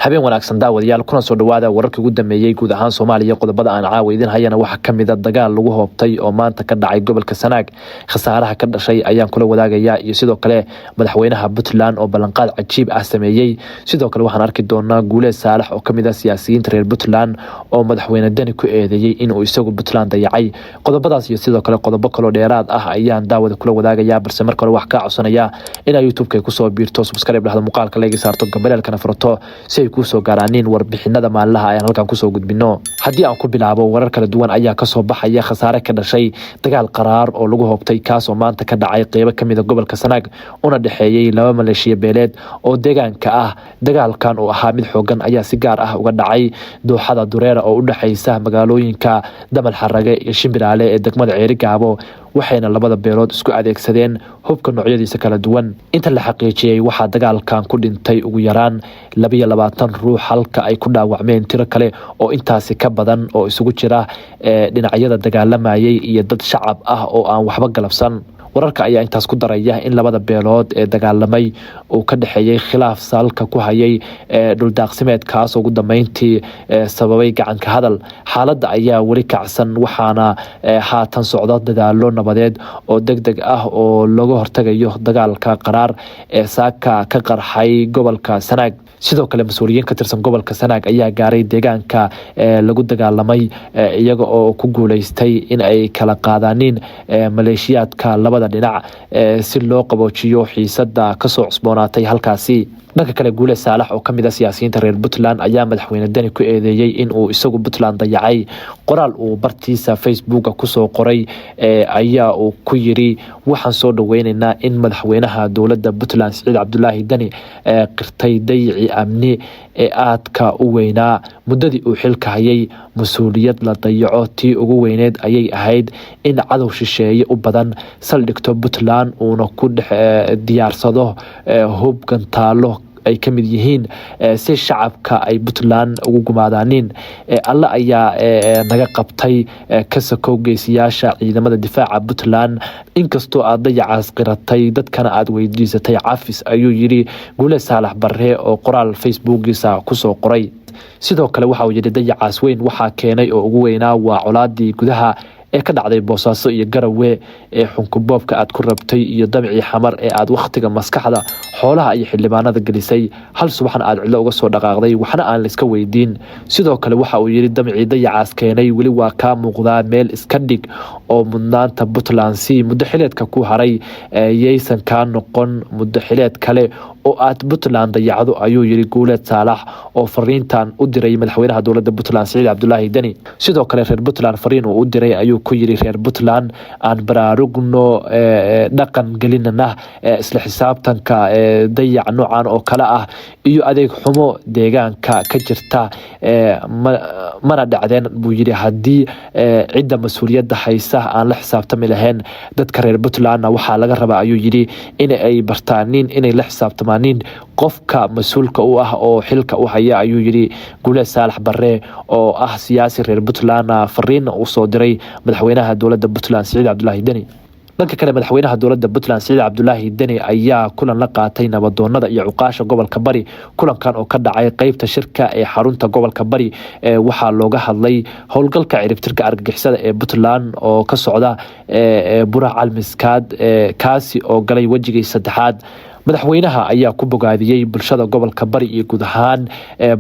Habeen wanaagsan, daawadayaal, kuna soo dhawaada wararkii ugu dambeeyey guud ahaan Soomaaliya. Qodobada aan caawa idin hayana waxaa kamid a dagaal lagu hoobtay oo maanta ka dhacay gobolka Sanaag. Khasaaraha ka dhashay ayaan kula wadaagayaa iyo sidoo kale madaxweynaha Puntland oo ballanqaad cajiib ah sameeyey. Sidoo kale waxaan arki doonaa Guuleed Saalax oo kamid ah siyaasiyiinta reer Puntland oo madaxweyne Deni ku eedeeyey inuu isagu Puntland dayacay. Qodobadaas iyo sidoo kale qodobo kaloo dheeraad ah ayaan daawada kula wadaagayaa, balse marka hore wax kaa codsanayaa inaa YouTube-ka kusoo biirto, subscribe dhahdo, muuqaalka like saarto, gambaleelkana furato si ay kuusoo gaaraaniin warbixinada maalinlaha ayaan halkan kusoo gudbino. Haddii aan ku bilaabo, warar kala duwan ayaa kasoo baxaya khasaare ka dhashay dagaal qaraar oo lagu hoobtay, kaasoo maanta ka dhacay qeybo kamid a gobolka Sanaag, una dhexeeyey laba maleeshiya beeleed oo deegaanka ah. Dagaalkan oo ahaa mid xoogan ayaa si gaar ah uga dhacay dooxada Dureera oo u dhexeysa magaalooyinka Damal Xarage iyo Shimbiraale ee degmada Ceerigaabo, waxayna labada beelood isku adeegsadeen hubka noocyadiisa kala duwan. Inta la xaqiijiyey, waxaa dagaalkan ku dhintay ugu yaraan 22 ruux, halka ay ku dhaawacmeen tiro kale oo intaasi ka badan oo isugu jira dhinacyada dagaalamayay iyo dad shacab ah oo aan waxba galabsan. Wararka ayaa intaas ku daraya in labada beelood ee dagaalamay uu ka dhexeeyey khilaaf salka ku hayay dhuldaaqsimeedkaas, ugu dambeyntii sababay gacanka hadal. Xaaladda ayaa weli kacsan, waxaana haatan socda dadaalo nabadeed oo deg deg ah oo looga hortagayo dagaalka qaraar ee saaka ka qarxay gobolka Sanaag. Sidoo kale mas-uuliyiin ka tirsan gobolka Sanaag ayaa gaaray deegaanka lagu dagaalamay, iyaga oo ku guuleystay in ay kala qaadaaniin maleeshiyaadka labada dhinac si loo qaboojiyo xiisada kasoo cusboonaatay halkaasi. Dhanka kale, Guule Saalax oo kamid ah siyaasiyiinta reer Puntland ayaa madaxweyne Deni ku eedeeyey in uu isagu Puntland dayacay. Qoraal uu bartiisa Facebooka kusoo qoray ayaa uu ku yiri: "Waxaan soo dhaweyneynaa in madaxweynaha dowladda Puntland, Siciid Cabdulaahi Deni, qirtay dayicii amni ee aadka u weynaa muddadii uu xilka hayay. Mas-uuliyad la dayaco tii ugu weyneed ayay ahayd in cadow shisheeye u badan saldhigto Puntland, uuna ku dhex diyaarsado hub gantaalo ay ka mid yihiin si shacabka ay Puntland ugu gumaadaaniin. Alle ayaa naga qabtay ka sokow geesiyaasha ciidamada difaaca Puntland. Inkastoo aad dayacaas qiratay, dadkana aad weydiisatay cafis," ayuu yiri Guule Saalax Barre oo qoraal Facebookiisa kusoo qoray. Sidoo kale waxa uu yidhi: "Dayacaas weyn waxaa keenay oo ugu weynaa waa colaadii gudaha ee ka dhacday Boosaaso iyo Garawe ee xunkuboobka aad ku rabtay iyo damcii Xamar ee aad wakhtiga, maskaxda, xoolaha iyo xildhibaanada gelisay, hal subaxna aad cidlo uga soo dhaqaaqday, waxna aan laiska weydiin." Sidoo kale waxa uu yidhi: "Damcii dayacaas keenay weli waa kaa muuqdaa. Meel iska dhig oo mudnaanta Puntland si muddo xileedka ku haray yaysan kaa noqon muddo xileed kale oo aad Puntland dayacdo," ayuu yiri Guuleed Saalax oo fariintan u diray madaxweynaha dowladda Puntland, Siciid Cabdulaahi Deni. Sidoo kale reer Puntland fariin uu u diray ayuu ku yiri: "Reer Puntland, aan baraarugno, dhaqan gelinana isla xisaabtanka. Dayac noocan oo kale ah iyo adeeg xumo deegaanka ka jirta mana dhacdeen," buu yiri, "haddii cidda mas-uuliyadda haysa aan la xisaabtami lahayn. Dadka reer Puntlandna waxaa laga rabaa," ayuu yiri, "in ay bartaaniin inay la xisaabtamaaniin qofka mas-uulka u ah oo xilka u haya," ayuu yiri Guuleed Saalax Barre oo ah siyaasi reer Puntlandna, fariinna uu soo diray madaxweynaha dowladda Puntland, Siciid Cabdulaahi Deni. Dhanka kale, madaxweynaha dowladda Puntland, Siciid Cabdulaahi Deni, ayaa kulan la qaatay nabadoonada iyo cuqaasha gobolka Bari. Kulankan oo ka dhacay qeybta shirka ee xarunta gobolka Bari waxaa looga hadlay howlgalka ciribtirka argagixisada ee Puntland oo ka socda Burac Calmiskaad, kaasi oo galay wejigii saddexaad. Madaxweynaha ayaa ku bogaadiyey bulshada gobolka Bari iyo guud ahaan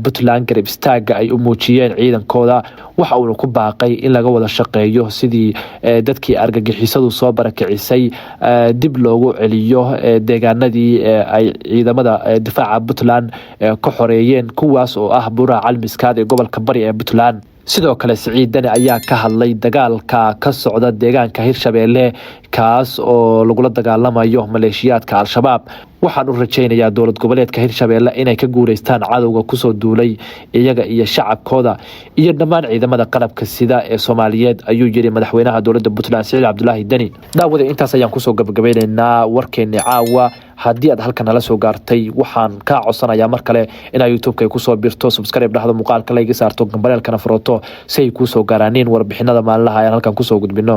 Puntland garab istaaga ay u muujiyeen ciidankooda. Waxa uuna ku baaqay in laga wada shaqeeyo sidii dadkii argagixisadu soo barakicisay dib loogu celiyo deegaanadii ay ciidamada difaaca Puntland ka xoreeyeen, kuwaas oo ah Buraha Calmiskaad ee gobolka Bari ee Puntland. Sidoo kale Siciid Deni ayaa ka hadlay dagaalka ka socda deegaanka Hirshabeelle, kaas oo lagula dagaalamayo maleeshiyaadka Al-Shabaab. "Waxaan u rajaynayaa dowlad goboleedka Hirshabeelle inay ka guuleystaan cadowga kusoo duulay iyaga iyo shacabkooda iyo dhammaan ciidamada qalabka sida ee Soomaaliyeed," ayuu yiri madaxweynaha dowladda Puntland, Siciid Cabdulaahi Deni. Daawada, intaas ayaan kusoo gabagabeyneynaa warkeeni caawa. Haddii aad halkan nala soo gaartay, waxaan kaa codsanayaa mar kale inaa YouTube-ka kusoo birto, subscribe dhahdo, muuqaalka like saarto, gambaleelkana furoto si ay kuusoo gaaraaniin warbixinada maalinlaha ayaan halkan kusoo gudbino.